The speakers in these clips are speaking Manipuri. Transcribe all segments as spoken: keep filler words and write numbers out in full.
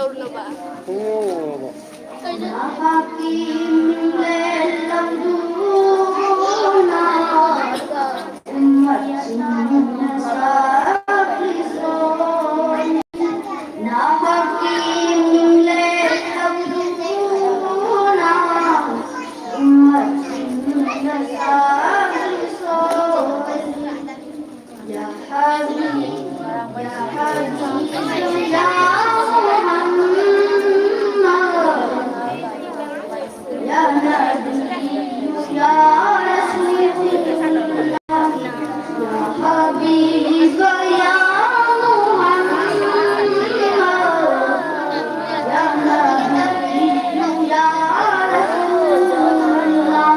ꯄꯨꯡ ꯌꯧꯔꯕꯣ? ꯅꯍꯥꯛꯀꯤ ꯃꯤꯡꯂꯦꯟ ꯂꯝꯗꯨꯅ ꯎꯝꯃꯠꯁꯤꯡꯅ ꯁꯥꯈꯤꯁꯣꯏ꯫ ꯅꯍꯥꯛꯀꯤ ꯃꯤꯡꯂꯦꯟ ꯂꯝꯗꯨꯅ ꯎꯝꯃꯠꯁꯤꯡꯅ ꯁꯥꯈꯤꯁꯣꯏ꯫ يا حبيبي، يا حبيبي، يا محمد، يا نبي، يا رسول الله، يا حبيب، يا محمد، يا نبي، يا رسول الله.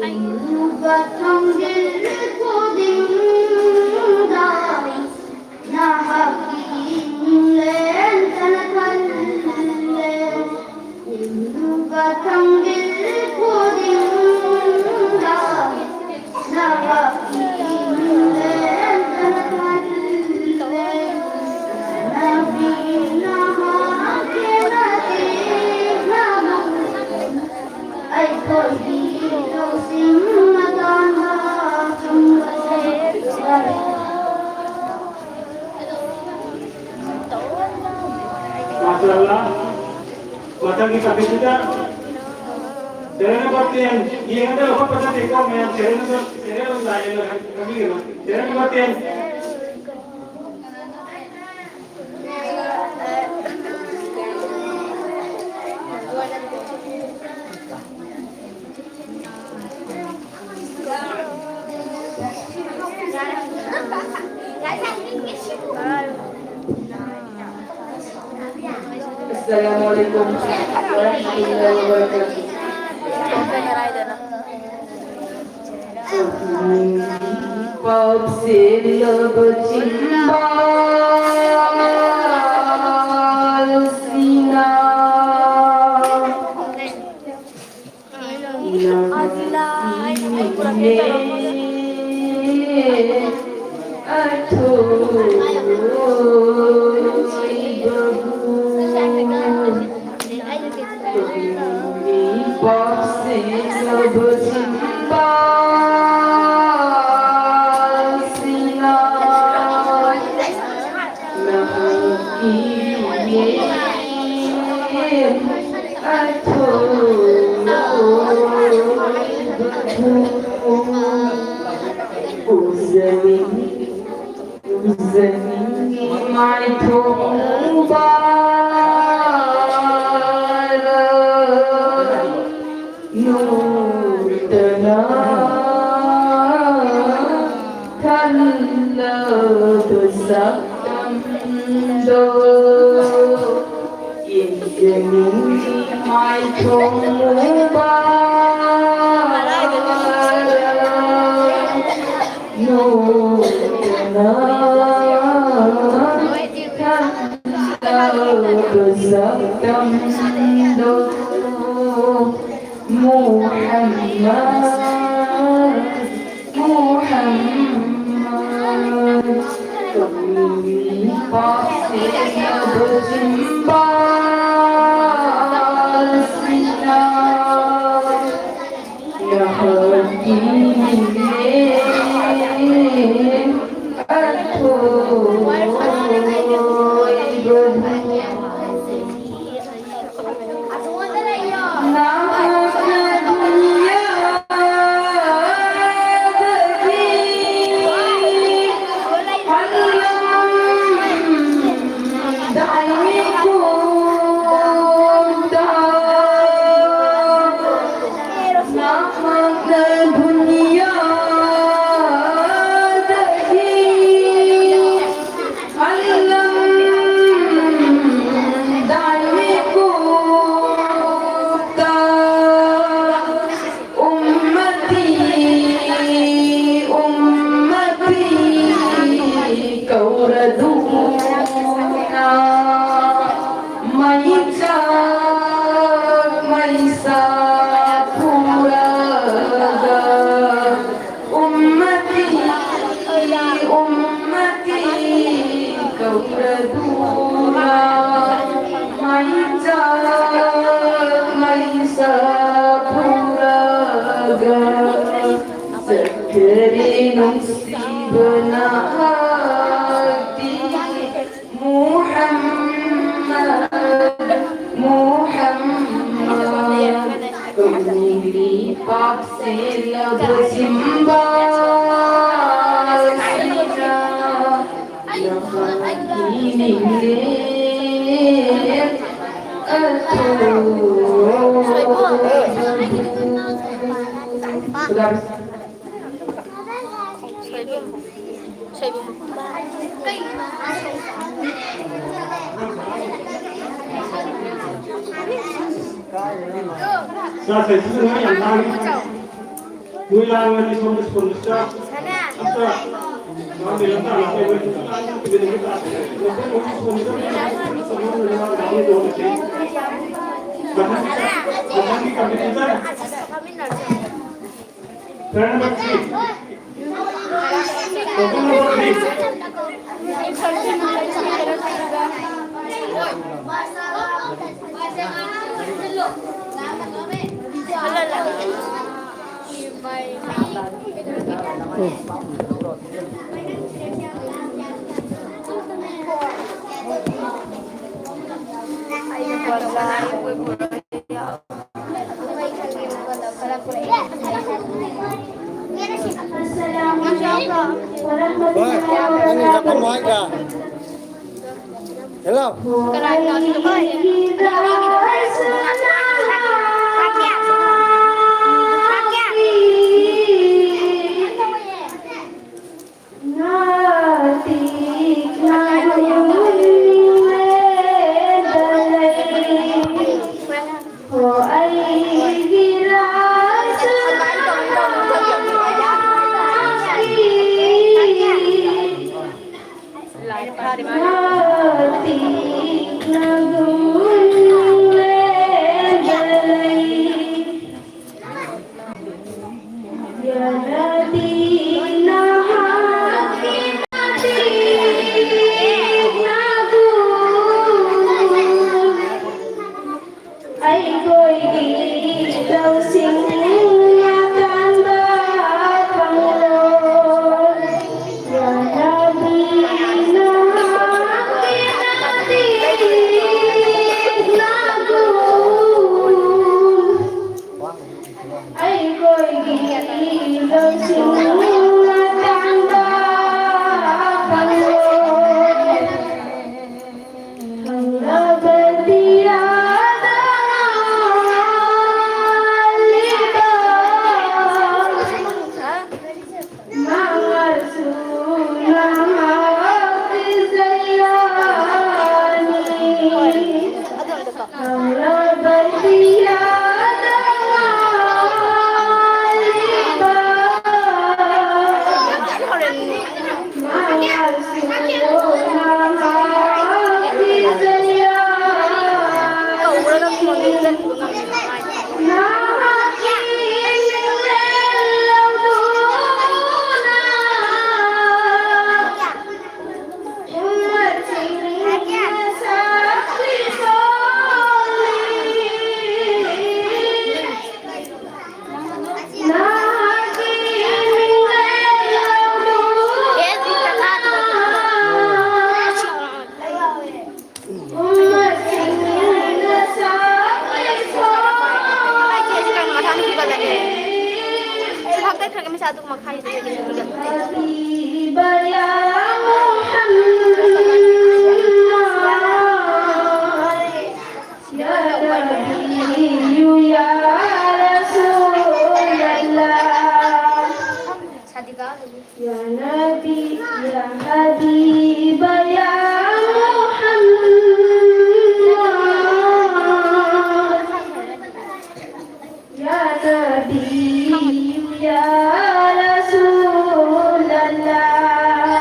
ꯌꯦꯡꯂꯨꯕ ꯊꯣꯡꯖꯤꯜ ꯈꯨꯗꯤꯡꯗ ꯅꯍꯥꯛꯀꯤ ꯃꯤꯡꯂꯦꯟ ꯆꯅꯊꯜꯂꯦ꯫ ꯌꯦꯡꯂꯨꯕ ꯊꯣꯡꯖꯤꯜ ꯈꯨꯗꯤꯡꯗ ꯅꯍꯥꯛꯀꯤ ꯃꯤꯡꯂꯦꯟ ꯆꯅꯊꯜꯂꯦ꯫ ꯅꯕꯤ ꯅꯍꯥꯛꯀꯤ ꯃꯇꯤꯛ ꯅꯕꯨ ꯑꯩꯈꯣꯏꯒꯤ ꯂꯧꯁꯤꯡ ꯃꯇꯥꯡꯗ ꯈꯪꯕ ꯃꯥꯁꯥ ꯑꯜꯂꯥ꯫ ꯃꯊꯪꯒꯤ ꯇꯣꯄꯤꯛꯁꯤꯗ serial number ten ꯌꯦꯡꯉꯒ ꯂꯧꯈꯠꯄ ꯅꯠꯇꯦꯀꯣ ꯃꯌꯥꯝ, serial number, serial ꯂꯥꯛꯑꯦꯅ ꯈꯪꯕꯤꯒꯅꯨ꯫ Serial number ten꯫ السلام عليكم ورحمة الله وبركاته. ꯄꯥꯞꯁꯦ ꯂꯕ ꯆꯤꯝꯕꯥꯜꯁꯤꯅ ꯎꯖꯅꯤꯡꯉꯤ ꯃꯥꯏꯊꯣꯡ ꯎꯕ ꯅꯨꯡꯇꯅ ꯊꯜꯂꯕ ꯁꯛꯇꯝꯗꯣ ꯌꯦꯡꯖꯅꯤꯡꯉꯤ ꯃꯥꯏꯊꯣꯡ ꯎꯕ ꯅꯨꯡꯇꯅ ꯊꯜꯂꯕ ꯁꯛꯇꯝꯗꯣ ꯃꯨꯍꯝꯃꯗ ꯃꯨꯍꯝꯃꯗ ꯀꯃꯤꯅꯤ ꯄꯥꯁꯦ ꯅꯕ ꯆꯤꯝꯕꯥꯜꯁꯤꯅ ꯅꯍꯥꯛꯀꯤ ꯃꯤꯡꯂꯦꯟ ꯑꯊꯣꯏꯕꯗꯨ ꯅꯍꯥꯛꯅ ꯗꯨꯅꯤꯌꯥ ꯁꯥꯐꯨꯔꯒ ꯎꯝꯃꯇꯤ ꯎꯝꯃꯇꯤ ꯀꯧꯔꯗꯨꯅ ꯃꯩꯆꯥꯛ ꯃꯩꯁꯥ ꯐꯨꯔꯒ ꯆꯠꯈ꯭ꯔꯦ ꯅꯨꯡꯁꯤꯕ ꯅꯍꯥꯛꯇꯤ꯫ ꯃꯨꯍꯝꯃꯗ ꯃꯨꯍꯝꯃꯗ ꯀꯧꯅꯤꯡꯂꯤ ꯄꯥꯛ ꯁꯦꯜꯂꯕ ꯆꯤꯝꯕꯥꯜꯁꯤꯅ ꯅꯍꯥꯛꯀꯤ ꯃꯤꯡꯂꯦꯟ ꯑꯊꯣꯏꯕꯕꯨ꯫ ꯁꯣꯏꯕꯨꯝ꯫ ꯁꯣꯏꯕꯨꯝ꯫ ꯆꯥꯛ ꯁꯥꯏꯁꯤꯁꯨ ꯅꯣꯏ ꯌꯥꯝ ꯂꯥꯡꯉꯤ꯫ ꯅꯣꯏ ꯂꯥꯡꯉꯗꯤ ꯁꯣꯝꯗ ꯁ꯭ꯀꯨꯜꯗ ꯆꯥꯛ ꯑꯝꯇ ꯃꯥ ꯃꯦꯔꯝ ꯇꯥꯔꯛꯇꯦ꯫ ꯅꯣꯏ ꯈꯤꯇꯪ ꯂꯥꯡꯉꯒ ꯄꯤꯕꯤꯔꯗꯤ ꯐꯩ꯫ ꯅꯈꯣꯏ ꯃꯣꯏ ꯁ꯭ꯀꯨꯜꯗ ꯃꯊꯪꯒꯤ competition. Turn number three. Turn number three. ꯍꯣꯏ, ꯅꯪꯒꯤ ꯆꯠꯐꯝ ꯍꯥꯏꯗ꯭ꯔꯥ? ꯍꯦꯜꯂꯣ꯫ ꯑꯩꯈꯣꯏꯒꯤ ꯂꯧꯁꯤꯡ ꯇꯥꯟꯕ ꯐꯪꯂꯣꯏ꯫ ꯌꯥꯅꯕꯤꯅ ꯍꯥꯞꯄꯤꯅꯗꯤ ꯅꯥꯒꯨ꯫ ꯑꯩꯈꯣꯏꯒꯤ ꯂꯧꯁꯤꯡ ꯇꯥꯟꯕ ꯐꯪꯂꯣꯏ꯫ يا نبي، يا حبيب، يا محمد. يا نبي، يا رسول الله.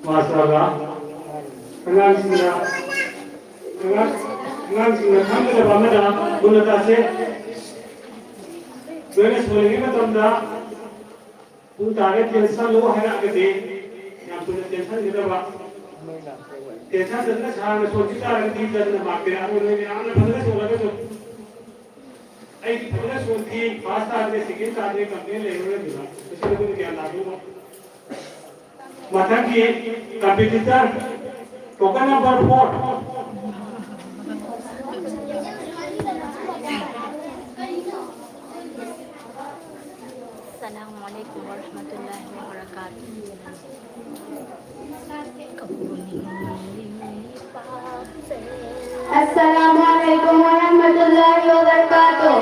ꯃꯥꯁꯇꯔꯒ ꯑꯉꯥꯡꯁꯤꯡꯅ ꯑꯉꯥꯡ- ꯑꯉꯥꯡꯁꯤꯡꯅ ꯈꯪꯒꯗꯕ ꯑꯃꯅ ꯃꯨꯟꯅ ꯇꯥꯁꯦ꯫ ꯂꯣꯏꯅ ꯁꯣꯜꯂꯤꯉꯩ ꯃꯇꯝꯗ ꯄꯨꯡ ꯇꯥꯔꯦ ꯇꯦꯟꯁꯟ ꯂꯣ ꯍꯥꯏꯔꯛꯑꯒꯗꯤ ꯌꯥꯝ ꯊꯨꯅ ꯇꯦꯟꯁꯟꯒꯗꯕ꯫ ꯇꯦꯟꯁꯟꯗꯅ ꯁꯥꯡꯅ ꯁꯣꯟꯈꯤ ꯇꯥꯔꯒꯗꯤ ꯖꯖꯅ ꯃꯥꯔꯛ ꯄꯤꯔꯛꯑꯔꯣꯏ꯫ ꯅꯣꯏ ꯃꯌꯥꯝꯅ ꯐꯖꯅ ꯁꯣꯜꯂꯒꯁꯨ ꯑꯩꯗꯤ ꯐꯖꯅ ꯁꯣꯟꯈꯤ, ꯐꯥꯔꯁ ꯇꯥꯗ꯭ꯔꯦ, ꯁꯦꯀꯦꯟ ꯇꯥꯗ꯭ꯔꯦ, ꯀꯝꯄ꯭ꯂꯦꯟ ꯂꯩꯔꯔꯣꯏ ꯑꯗꯨꯅ꯫ ꯃꯁꯤꯗ ꯑꯩꯈꯣꯏꯅ ꯒ꯭ꯌꯥꯟ ꯇꯥꯕꯤꯌꯨ꯫ ꯃꯊꯪꯒꯤ ꯀꯝꯄꯤꯇꯤꯇꯔ ꯇꯣꯀꯟ ꯅꯝꯕꯔ ꯐꯣꯔ꯫ السلام عليكم ورحمة الله وبركاته. السلام عليكم ورحمة الله وبركاته.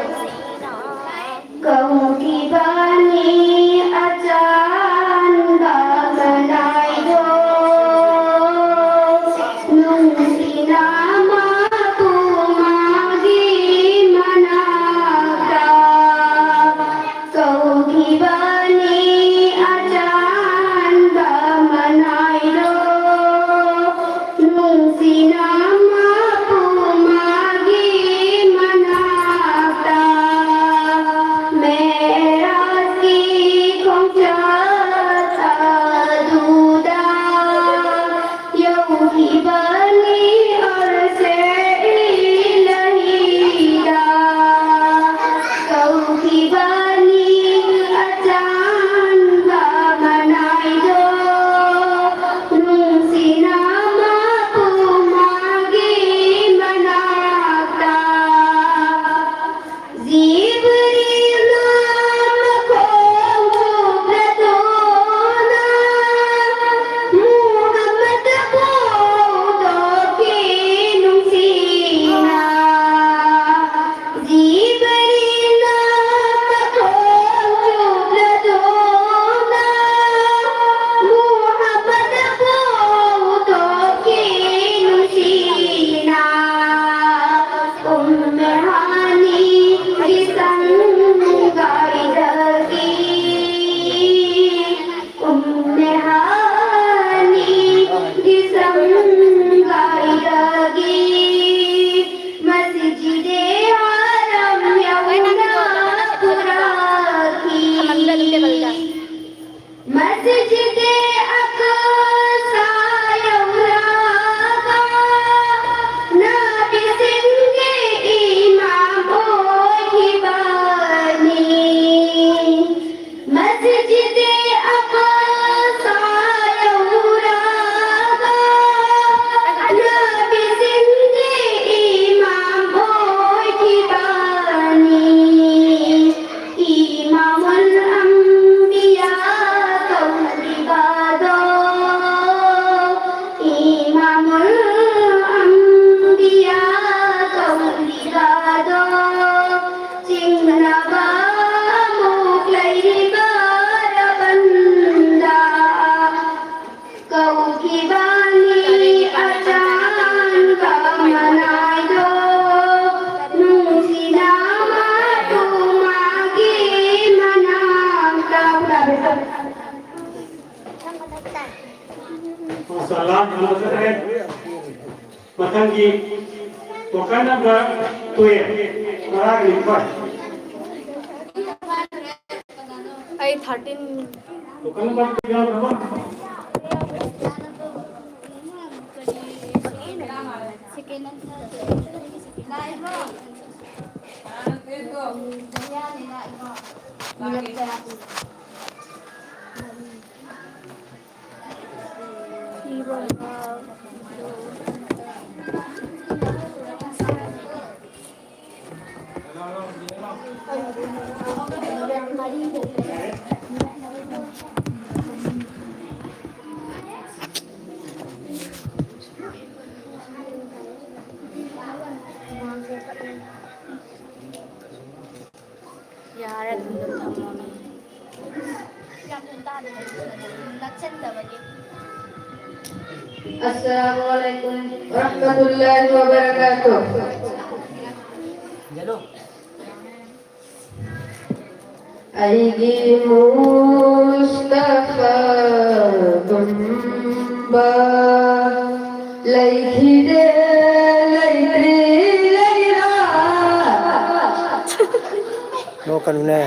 ꯀꯧꯈꯤꯕꯅꯤ ꯑꯆꯥꯟꯕ ꯃꯅꯥꯏꯗꯣ, ꯅꯨꯡꯁꯤꯅ ꯃꯄꯨ ꯃꯥꯒꯤ ꯃꯅꯥꯛꯇ꯫ ꯀꯧꯈꯤꯕꯅꯤ ꯑꯆꯥꯟꯕ ꯃꯅꯥꯏꯗꯣ, ꯅꯨꯡꯁꯤꯅ ꯃꯄꯨ ꯃꯥꯒꯤ ꯑꯅꯤ ꯑꯆꯥꯟꯕ ꯃꯅꯥꯏꯗꯣ ꯅꯨꯡꯁꯤꯅ ꯃꯇꯨ ꯃꯥꯒꯤ ꯃꯅꯥꯛꯇ ꯃꯥꯁꯥ ꯑꯜꯂꯥ, ꯌꯥꯝꯅ ꯐꯖꯈ꯭ꯔꯦ꯫ ꯃꯊꯪꯒꯤ ꯇꯣꯀꯟ ꯅꯝꯕꯔ ꯇꯨꯌꯦꯜꯐ, ꯉꯔꯥꯡꯒꯤ ꯅꯤꯄꯥꯜ꯫ ꯑꯩ ꯊꯥꯔꯇꯤꯟ꯫ ꯇꯣꯀꯟ ꯅꯝꯕꯔ ꯇꯨꯌꯦꯜꯐ ꯌꯥꯎꯔꯕ? ꯁꯦꯀꯦꯟ ꯅꯝꯕꯔ꯫ ꯌꯥꯔꯦ, ꯑꯗꯨꯝ ꯊꯝꯃꯣꯅꯦ꯫ ꯌꯥꯝ ꯊꯨꯅ ꯇꯥꯗꯦ, ꯅꯛꯁꯟꯗꯕꯒꯤ꯫ السلام عليكم ورحمة الله وبركاته. ꯑꯩꯒꯤ ꯃꯨꯁꯇꯐꯥ ꯒꯨꯝꯕ ꯂꯩꯈꯤꯗꯦ, ꯂꯩꯇ꯭ꯔꯤ, ꯂꯩꯔꯣꯏ꯫ ꯅꯣꯛꯀꯅꯨꯅꯦ꯫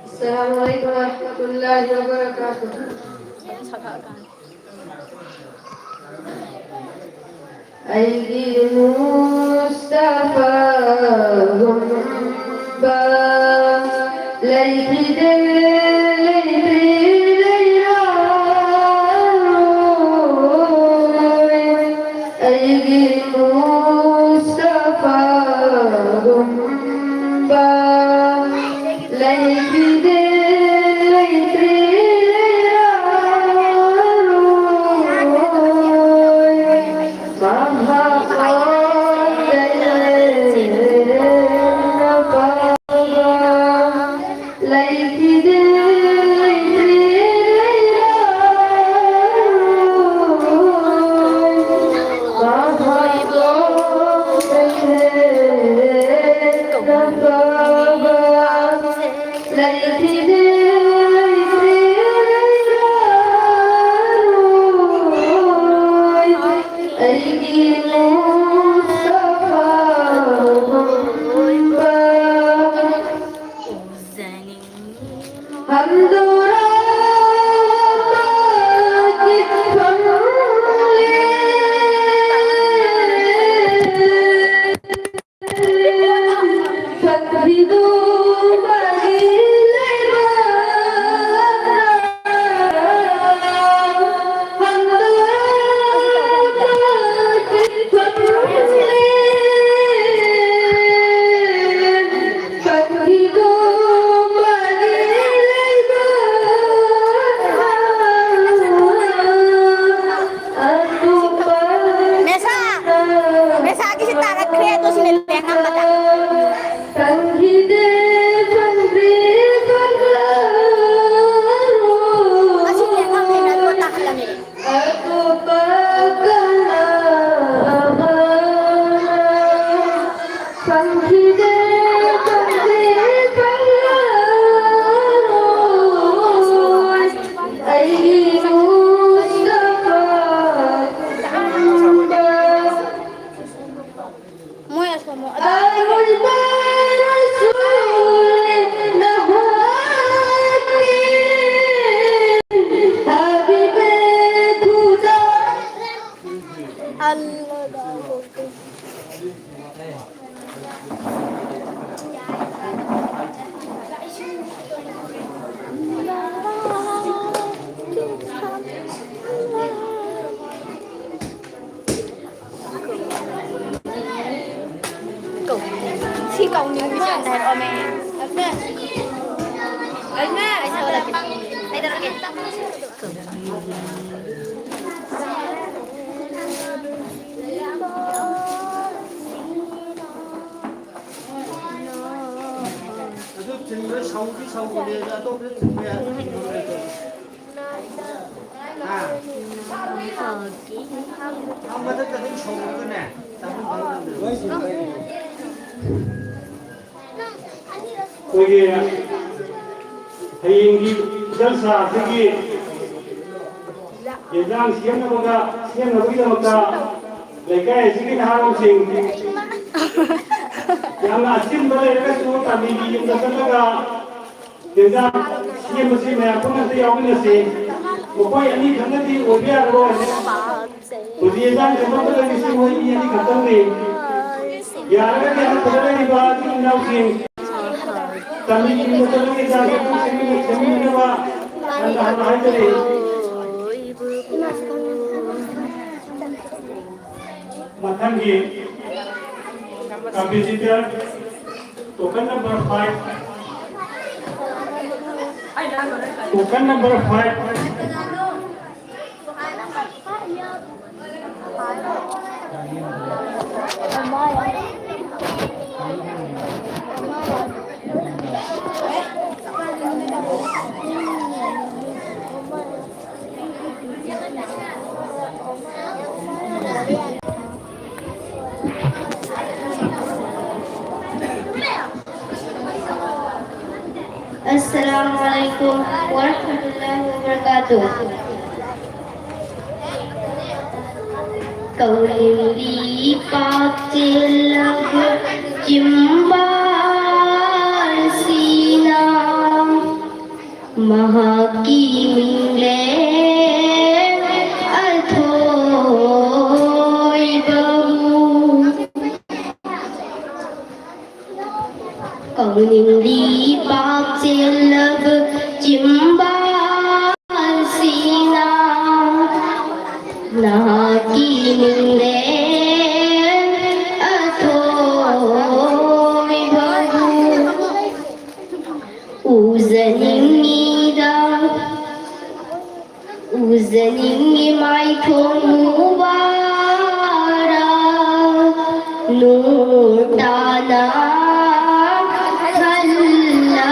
السلام عليكم ورحمة الله وبركاته. ꯑꯩꯒꯤ ꯃꯨꯁꯇꯐꯥꯒꯨꯝꯕ ꯂꯩꯈꯤꯗꯦ, ꯂꯩꯇ꯭ꯔꯤ, ꯂꯩꯔꯣꯏ꯫ ꯑꯩꯒꯤ ꯃꯨꯁꯇꯐꯥꯒꯨꯝꯕ ꯂꯩꯈꯤꯗꯦ, ꯂꯩꯇ꯭ꯔꯤ, ꯂꯩꯔꯣꯏ꯫ ꯃꯍꯥꯛ ꯑꯣꯏꯅ ꯂꯩꯔꯦꯅ ꯄꯥꯕ ꯂꯩ꯫ ꯃꯦꯁꯥ, ꯃꯦꯁꯥꯒꯤꯁꯤ ꯇꯥꯔꯛꯈ꯭ꯔꯦ, ꯑꯗꯣ ꯁꯤꯅ ꯂꯦꯡꯉꯝꯕꯗ꯫ ꯃꯁꯤ ꯂꯦꯡꯉꯝꯃꯦꯅ ꯑꯗꯨꯒ ꯇꯥꯍꯜꯂꯝꯃꯦ꯫ ꯃꯣꯏ ꯑꯁꯣꯝ ꯁꯤ ꯀꯧꯅꯤꯡꯉꯤꯁꯦ ꯑꯝꯇ ꯍꯥꯏꯔꯛꯑꯣꯃꯦ꯫ ꯑꯩ ꯇꯧꯔꯒꯦ꯫ ꯁꯧꯗꯤ ꯁꯧꯕꯅꯦ, ꯑꯗꯣ ꯑꯇꯣꯞꯄꯗ ꯊꯤꯟꯕ ꯌꯥꯗꯦ꯫ ꯍꯥ? ꯑꯥ, ꯃꯊꯛꯇ ꯑꯗꯨꯝ ꯁꯧꯔꯒꯅꯦ, ꯆꯥꯐꯝ ꯈꯪꯗꯕꯅꯦ꯫ ꯑꯩꯈꯣꯏꯒꯤ ꯍꯌꯦꯡꯒꯤ ꯖꯜꯁꯥ ꯑꯁꯤꯒꯤ ꯌꯦꯟꯖꯥꯡ ꯁꯦꯝꯅꯕꯗ, ꯁꯦꯝꯅꯕꯒꯤꯗꯃꯛꯇ ꯂꯩꯀꯥꯏ ꯑꯁꯤꯒꯤ ꯅꯍꯥꯔꯣꯜꯁꯤꯡ ꯌꯥꯝꯅ ꯑꯆꯤꯟꯕ ꯂꯩꯔꯒꯁꯨ ꯇꯥꯕꯤꯒꯤ ꯌꯨꯝꯗ ꯆꯠꯂꯒ ꯌꯦꯟꯖꯥꯡ ꯁꯦꯝꯕꯁꯤ ꯃꯌꯥꯝ ꯄꯨꯝꯅꯃꯛꯇ ꯌꯥꯎꯃꯤꯟꯅꯁꯤ꯫ ꯃꯈꯣꯏ ꯑꯅꯤꯈꯛꯅꯗꯤ ꯑꯣꯏꯕ ꯌꯥꯔꯔꯣꯏ꯫ ꯍꯧꯖꯤꯛ ꯌꯦꯟꯖꯥꯡ ꯁꯦꯝꯃꯛꯄꯗꯒꯤꯁꯨ ꯃꯣꯏ ꯃꯤ ꯑꯅꯤꯈꯛꯇꯪꯅꯤ꯫ ꯌꯥꯔꯒꯗꯤ ꯑꯅꯛꯄꯗ ꯂꯩꯔꯤꯕ ꯏꯆꯤꯟ ꯏꯅꯥꯎꯁꯤꯡ ꯇꯥꯃꯤꯜꯒꯤ ꯃꯆꯜ ꯑꯃꯒꯤ ꯆꯥꯛ ꯌꯦꯟꯁꯥꯡ ꯁꯦꯝꯃꯤ-, ꯁꯦꯝꯃꯤꯟꯅꯅꯕ ꯍꯟꯅ ꯍꯟꯅ ꯍꯥꯏꯖꯔꯤ꯫ ꯃꯊꯪꯒꯤ competitor, token number five, token number five. Assalamu alaikum warahmatullahi wabarakatuh. ꯀꯧꯅꯤꯡꯕꯤ ꯄꯥꯛ ꯆꯦꯜꯂꯕ ꯆꯤꯝꯕꯥꯜꯁꯤꯅ ꯃꯍꯥꯛꯀꯤ ꯃꯤꯡꯂꯦꯟ ꯑꯊꯣꯏꯕꯕꯨ ꯀꯧꯅꯤꯡꯕꯤ ꯄꯥꯛ ꯆꯦꯜꯂꯕ ꯆꯤꯝꯕꯥꯜꯁꯤꯅ ꯅꯍꯥꯛꯀꯤ ꯃꯤꯡꯂꯦꯟ ꯑꯊꯣꯏꯕꯕꯨ ꯎꯖꯅꯤꯡꯉꯤꯗ, ꯎꯖꯅꯤꯡꯉꯤ ꯃꯥꯏꯊꯣꯡ ꯃꯨꯕꯥꯔꯛ ꯅꯨꯔ ꯇꯥꯅ ꯈꯜꯂ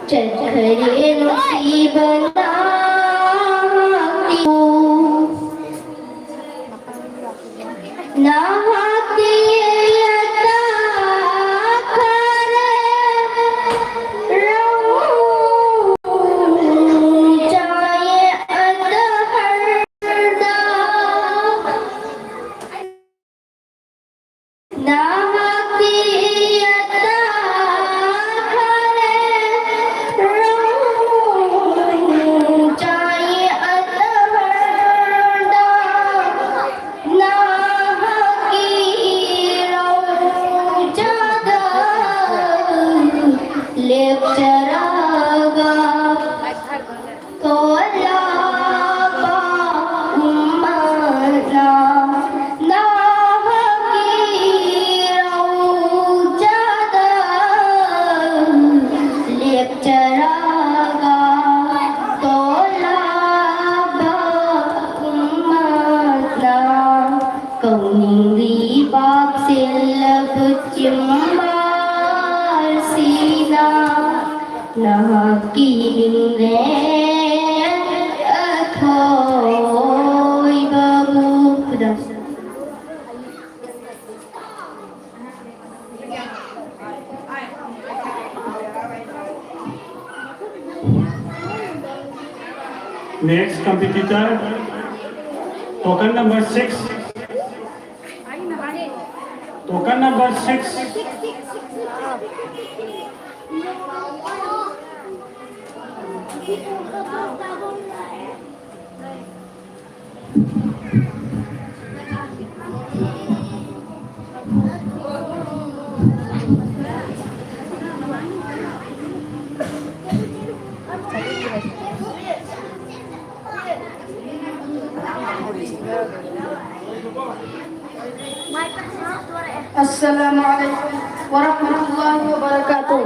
ꯆꯠꯈꯔꯦ ꯅꯨꯡꯁꯤꯕ ꯅꯍꯥꯛꯇꯤ꯫ ꯅꯍꯥꯛꯇꯤ ꯌꯥꯇꯥꯈꯔꯦ ꯔꯧ ꯆꯥꯌꯦ ꯑꯗꯍꯔꯗ꯫ ꯅꯍꯥꯛꯀꯤ ꯑꯇꯥ ꯈꯔꯦ ꯔꯧ ꯆꯥꯏ ꯑꯇꯍꯔꯗ꯫ ꯅꯍꯥꯛꯀꯤ ꯔꯧ ꯆꯥꯗ ꯂꯦꯞꯆꯔꯒ ꯇꯣꯂꯥꯕ ꯎꯝꯃꯠꯅ ꯅꯍꯥꯛꯀꯤ ꯔꯧꯖꯥꯗ ꯂꯦꯞꯆꯔꯒ ꯇꯣꯂꯥꯕ ꯎꯝꯃꯠꯅ ꯀꯧꯅꯤꯡꯂꯤꯕ ꯁꯤꯜꯂꯕ ꯆꯤꯝꯕꯥꯜꯁꯤꯅ ꯅꯍꯥꯛꯀꯤ ꯃꯤꯡꯂꯦꯟ ꯑꯊꯣꯏꯕꯕꯨ ꯈꯨꯗꯝ꯫ Next competitor, token number six. Token number six. السلام عليكم ورحمة الله وبركاته.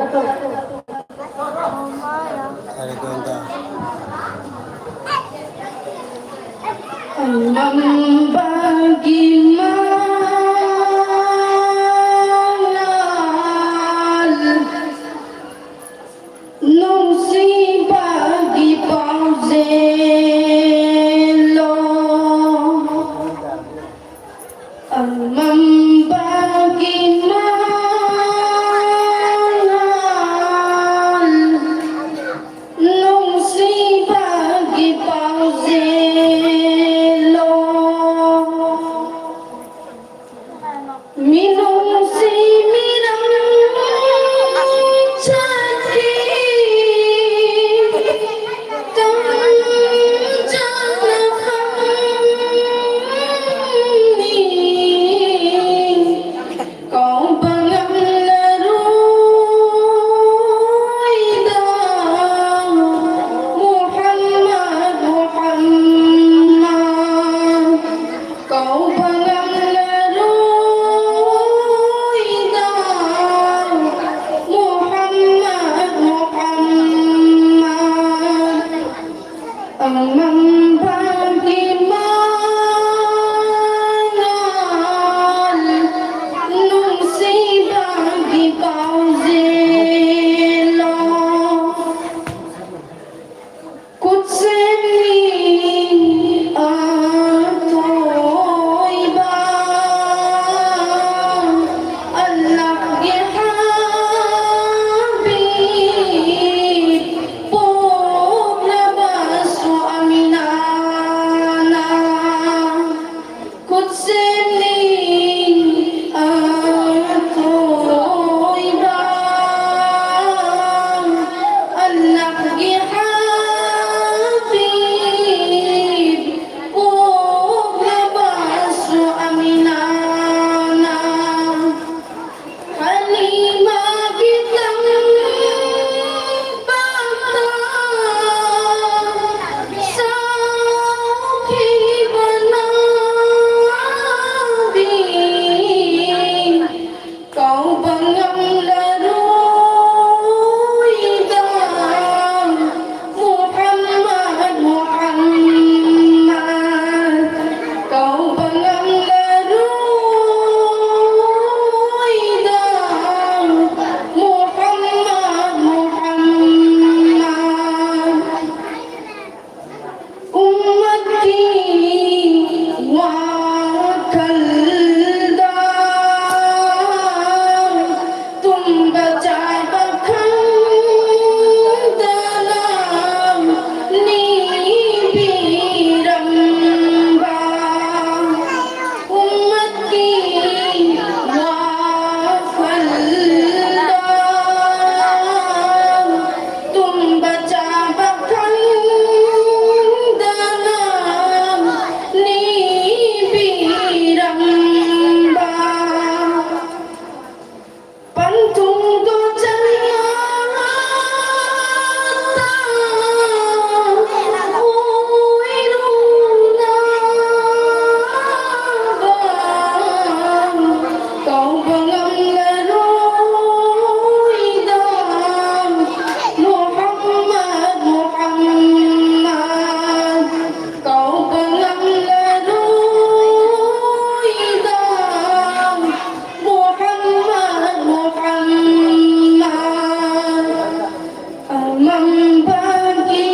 ꯇꯝꯕꯒꯤ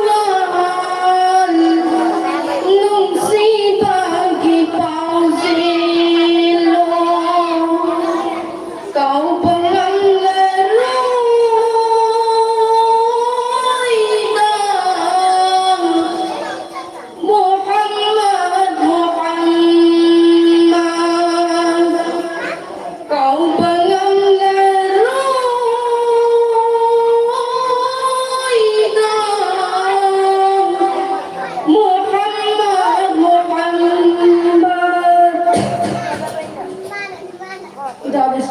ꯃꯉꯥꯜ, ꯅꯨꯡꯁꯤꯕꯒꯤ ꯄꯥꯎꯖꯦꯜꯂꯣ, ꯀꯥꯎꯕ ꯉꯝꯂꯔꯣꯏꯗ ꯃꯨꯍꯝꯃꯗ, ꯃꯨꯍꯝꯃꯗ꯫ ꯀꯥꯎꯕ ꯉꯝꯂꯔꯣꯏꯗ ꯃꯨꯍꯝꯃꯗ, ꯃꯨꯍꯝꯃꯗ꯫ ꯈꯨꯗꯥ ꯍꯥꯐꯤꯖ꯫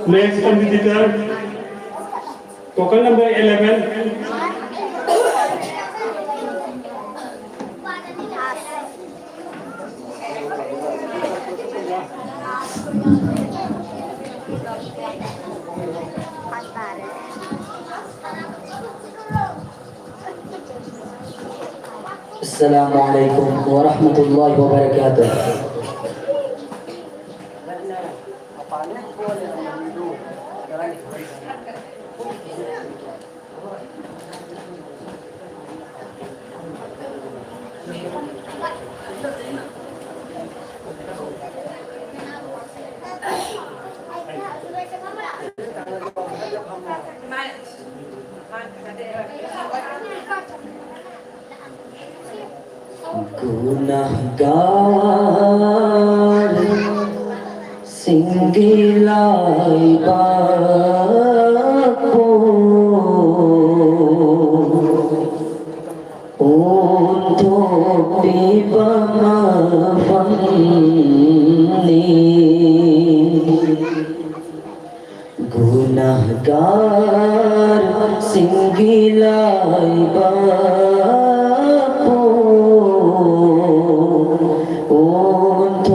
Next competitor, token number eleven. السلام عليكم ورحمة الله وبركاته. ꯒꯨꯅꯍꯒꯥꯔ ꯁꯤꯡꯒꯤ ꯂꯩꯕꯥꯛꯄꯨ ꯑꯣꯟꯊꯣꯛꯄꯤꯕ ꯃꯐꯝꯅꯤ꯫ ꯒꯨꯅꯍꯒꯥꯔꯁꯤꯡꯒꯤ ꯂꯩꯕꯥꯛꯄꯨ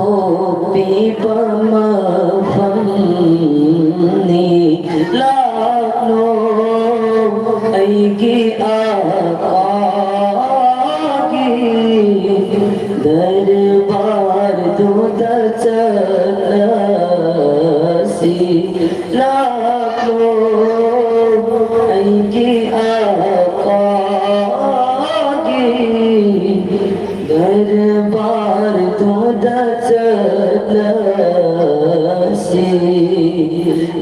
ꯑꯣꯟꯊꯣꯛꯄꯤꯕ ꯃꯐꯝꯅꯤ꯫ ꯂꯥ ꯑꯩꯒꯤ ꯑꯀꯥꯒꯤ ꯗꯔꯕꯥꯔꯗꯨꯗ ꯆꯠꯂꯁꯤ꯫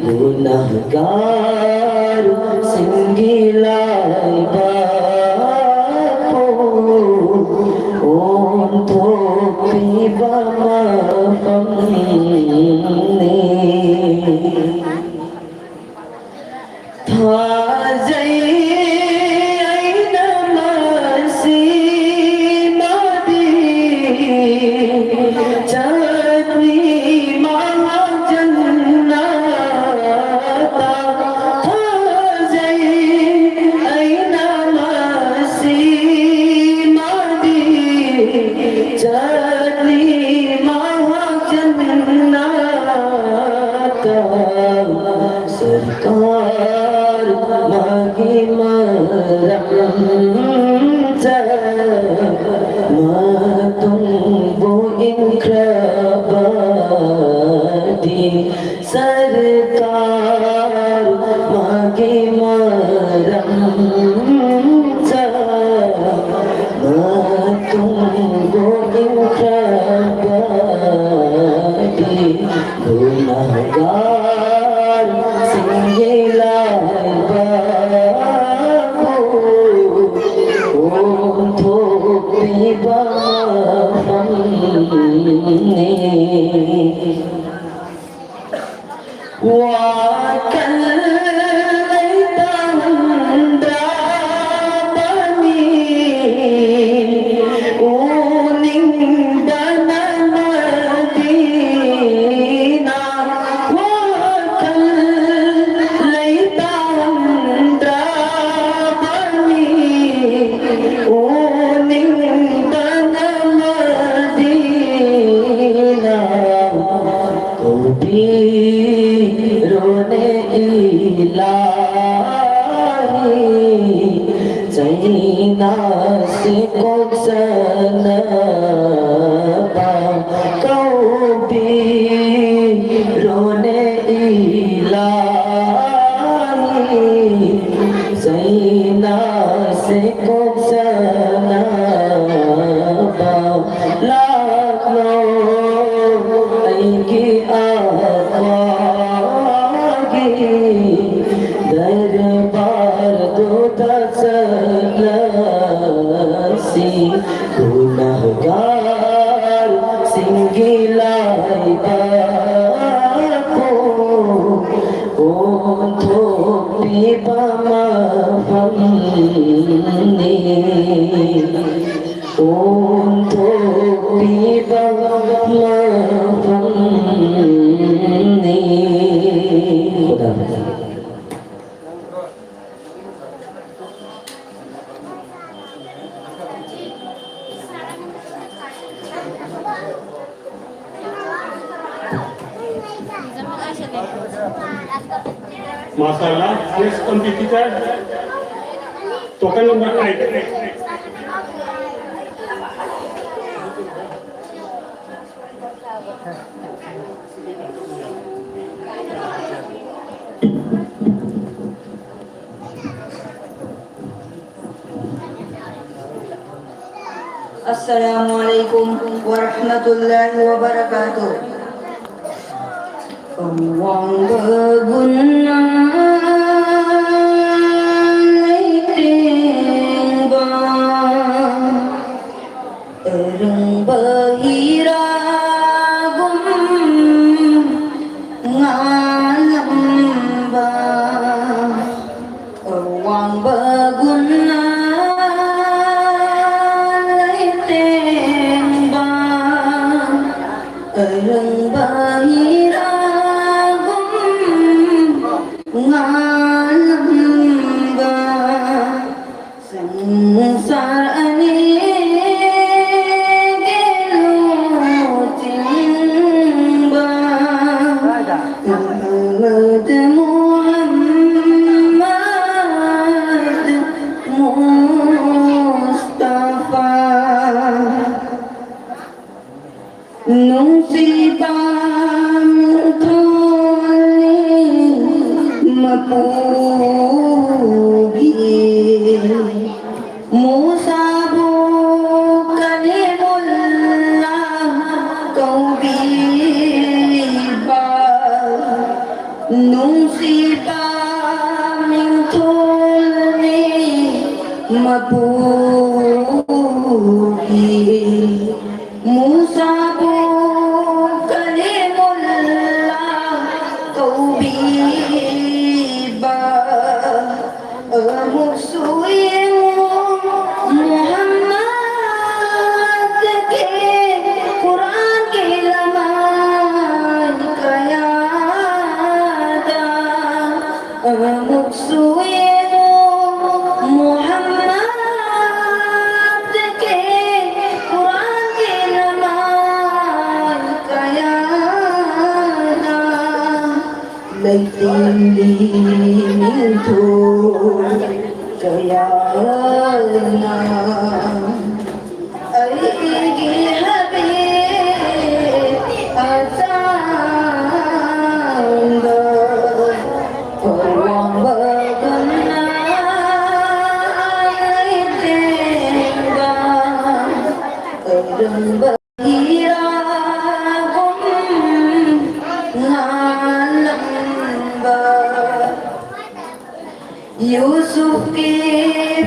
ꯒꯨꯅꯍꯒꯥꯔꯁꯤꯡꯒꯤ ꯂꯥꯏꯕꯛꯄꯨ ꯑꯣꯟꯊꯣꯛꯄꯤꯕ ꯃꯐꯝꯅꯤ꯫ ꯊꯥꯖꯩ ꯑꯩꯅ ꯃꯁꯤꯃꯗꯤ, ꯆꯠꯂꯤ ꯃꯍꯥꯛ ꯖꯟꯅꯇ꯫ ꯊꯥꯖꯩ ꯑꯩꯅ ꯃꯁꯤꯃꯗꯤ, ꯆꯠꯂꯤ ꯃꯍꯥꯛ ꯖꯟꯅꯇ꯫ ꯁꯔꯀꯥꯔ ꯃꯥꯒꯤ ꯃꯔꯝꯗ ꯃꯇꯨꯡꯕꯨ ꯏꯟꯈ꯭ꯔꯕꯗꯤ, ꯁꯔꯀꯥꯔ ꯃꯥꯒꯤ ꯃꯔꯝꯗ ꯃꯇꯨꯡꯕꯨ ꯏꯟꯈ꯭ꯔꯕꯗꯤ, ꯒꯨꯅꯍꯒꯥꯔꯁꯤꯡꯒꯤ ꯂꯥꯏꯕꯛꯄꯨ ꯑꯣꯟꯊꯣꯛꯄꯤꯕ ꯃꯐꯝꯅꯤ꯫ ꯋꯥꯈꯜ ꯂꯩꯇꯥꯍꯟꯗ꯭ꯔꯕꯅꯤ ꯎꯅꯤꯡꯕꯅ ꯃꯗꯤꯅꯥ꯫ ꯋꯥꯈꯜ ꯂꯩꯇꯥꯍꯟꯗ꯭ꯔꯕꯅꯤ ꯎꯅꯤꯡꯕꯅ ꯃꯗꯤꯅꯥ꯫ ꯀꯧꯕꯤꯔꯣꯅꯦ ꯏꯂꯥꯍꯤ, ꯆꯩꯅꯥꯁꯤ ꯀꯣꯛꯆꯅꯕ꯫ ꯀꯧꯕꯤꯔꯣꯅꯦ ꯏꯂꯥꯍꯤ, ꯅꯥꯁꯦ ꯀꯣꯛ ꯆꯅꯕ ꯂꯥꯛꯂꯣ ꯑꯩꯒꯤ ꯑꯄꯥꯒꯤ ꯗꯔꯕꯥꯔꯗꯨꯗ ꯆꯠꯂꯁꯤ꯫ ꯒꯨꯅꯍꯒꯥꯔꯁꯤꯡꯒꯤ ꯂꯥꯏꯕꯛꯄꯨ ꯑꯣꯟꯊꯣꯛꯄꯤꯕ ꯃꯐꯝꯅꯤ, ꯑꯣꯟꯊꯣꯛꯄꯤꯕ ꯃꯐꯝꯅꯤ꯫ ꯈꯨꯗꯥ ꯍꯥꯐꯤꯖ꯫ Mashallah, next competitor, token number eight. Assalamu alaikum warahmatullahi wabarakatuh. ꯑꯋꯥꯡꯕ ꯒꯨꯟꯅ ꯂꯩꯇꯦꯡꯕ, ꯑꯔꯪꯕ ꯍꯤꯔꯥꯒꯨꯝ ꯉꯥꯜꯂꯝꯕ, ꯑꯋꯥꯡꯕ ꯒꯨꯟꯅ ꯂꯩꯇꯦꯡꯕ, ꯑꯔꯪꯕ ꯍꯤꯔꯥꯒꯨꯝ ꯉꯥꯜꯂꯝꯕ, ꯁꯪꯁꯥꯔ ꯑꯅꯤꯒꯤ ꯂꯨꯆꯤꯡꯕ ꯑꯍꯃꯗ ꯃꯨꯍꯝꯃꯗ ꯃꯨꯁꯇꯐꯥ꯫ ꯅꯨꯡꯁꯤꯕ ꯃꯤꯡꯊꯣꯜꯅꯤ ꯃꯄꯨꯒꯤ ꯃꯤꯡꯊꯣꯜꯅꯤ ꯃꯄꯨꯒꯤ꯫ ꯃꯨꯁꯥꯕꯨ ꯀꯂꯤꯃꯨꯜꯂꯥ ꯀꯧꯕꯤꯕ꯫ ꯑꯃꯨꯛꯁꯨ ꯌꯦꯡꯉꯨ ꯃꯨꯍꯝꯃꯗꯀꯤ ꯀꯨꯔꯥꯟꯒꯤ ꯂꯃꯥꯏ ꯀꯌꯥꯗ꯫ ꯑꯃꯨꯛꯁꯨ ꯌꯦꯡꯉꯨ ꯃꯨꯍꯝꯃꯗꯀꯤ ꯀꯨꯔꯥꯟꯒꯤ ꯂꯃꯥꯏ ꯀꯌꯥꯗ꯫ ꯂꯩꯇꯦꯡꯒꯤ ꯃꯤꯡꯊꯣꯜ ꯀꯌꯥꯅ ꯑꯩꯒꯤ ꯍꯕꯤꯕ ꯑꯆꯥꯟꯕ ꯑꯋꯥꯡꯕꯒꯨꯝꯅ ꯂꯩꯇꯦꯡꯕ ꯑꯔꯝꯕ ꯍꯤꯔꯥꯒꯨꯝ ꯉꯥꯜꯂꯝꯕ ꯌꯨꯁꯨꯐꯀꯤ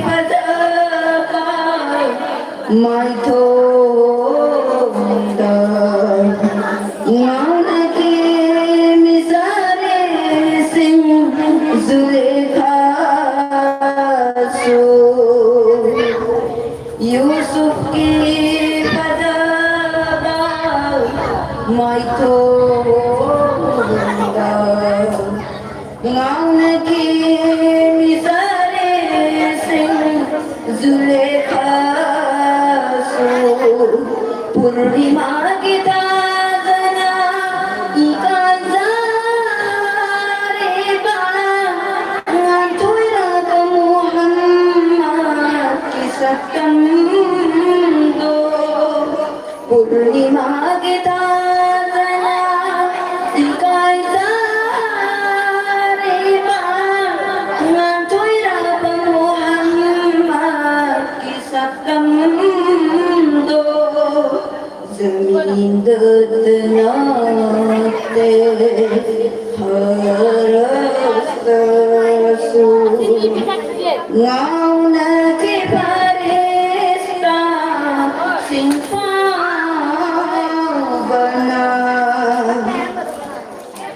ꯐꯖꯕ ꯃꯥꯏꯊꯣꯡꯗ ꯉꯥꯎꯅꯈꯤ ꯃꯤꯁꯥꯂꯤꯁꯤꯡ ꯖꯨꯂꯦꯈꯥꯁꯨ꯫ ꯌꯨꯁꯨꯐꯀꯤ ꯐꯖꯕ ꯃꯥꯏꯊꯣꯡꯗ ꯉꯥꯎꯅꯈꯤ ꯃꯤꯁꯥꯂꯤꯁꯤꯡ ꯖꯨꯂꯦꯈꯥꯁꯨ꯫ ꯄꯨꯔꯅꯤꯃꯥꯒꯤ ꯊꯥꯖꯅ ꯏꯀꯥꯏꯖꯔꯤꯕ ꯉꯥꯟꯊꯣꯏꯔꯕ ꯃꯨꯍꯝꯃꯗꯀꯤ ꯁꯛꯇꯝꯗꯣ꯫ ꯄꯨꯔꯅꯤꯃꯥꯒꯤ ꯊꯥꯖꯅ ꯏꯀꯥꯏꯖꯔꯤꯕ ꯉꯥꯟꯊꯣꯏꯔꯕ ꯃꯨꯍꯝꯃꯗꯀꯤ ꯁꯛꯇꯝꯗꯣ ꯖꯃꯤꯟꯗ ꯅꯠꯇꯦ ꯍꯔꯁ ꯉꯥꯎꯅꯈꯤꯕ ꯔꯤꯁꯇꯥ ꯁꯤꯡꯐꯥꯎꯕꯅ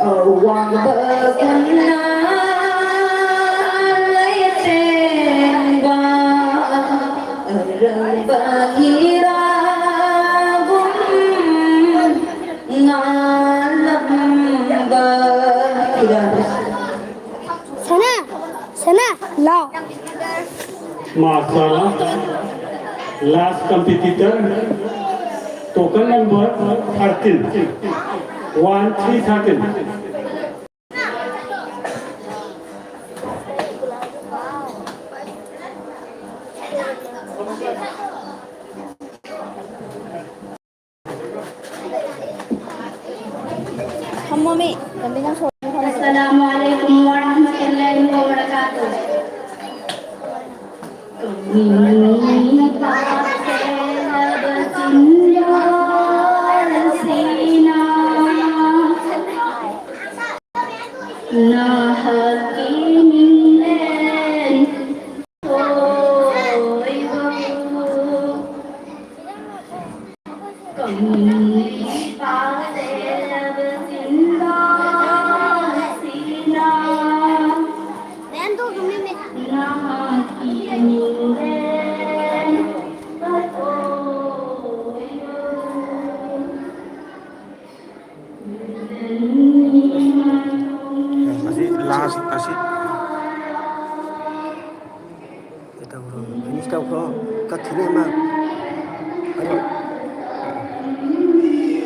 ꯑꯋꯥꯡꯕ ꯈꯨꯟꯅ ꯂꯩꯇꯦꯡꯕ ꯑꯔꯪꯕ ꯍꯤꯔꯥꯒꯨꯝ ꯉꯥꯜꯂꯝꯕ ꯐꯤꯔꯥꯜ꯫ ꯁꯅꯥ! ꯁꯅꯥ! ꯂꯥꯎ! ꯃꯥꯁꯥ꯫ Last competitor, token number thirteen, one three thirteen. ꯐꯝꯃꯣꯃꯤ, ꯂꯝꯕꯤ ꯅꯪ ꯁꯣꯔꯣꯛ ꯐꯝꯃꯣ꯫ السلام عليكم ورحمة الله وبركاته. ꯅꯍꯥꯛꯀꯤ ꯃꯤꯡꯂꯦꯟ ꯊꯣꯏꯕꯕꯨ ꯀꯪꯂꯩ ꯄꯥꯛꯆꯦꯜꯂꯕ ꯆꯤꯟꯕꯥꯜꯁꯤꯅ ꯅꯍꯥꯛꯀꯤ ꯃꯤꯡꯂꯦꯟ ꯊꯣꯏꯕꯕꯨ ꯉꯁꯤ ꯂꯥꯁ ꯉꯁꯤ ꯀꯩꯗꯧꯔꯣ? ꯐꯤꯅꯤꯁ ꯇꯧꯈ꯭ꯔꯣ꯫ ꯀꯛꯈꯤꯅꯤ ꯑꯃ꯫ ꯑꯗꯨ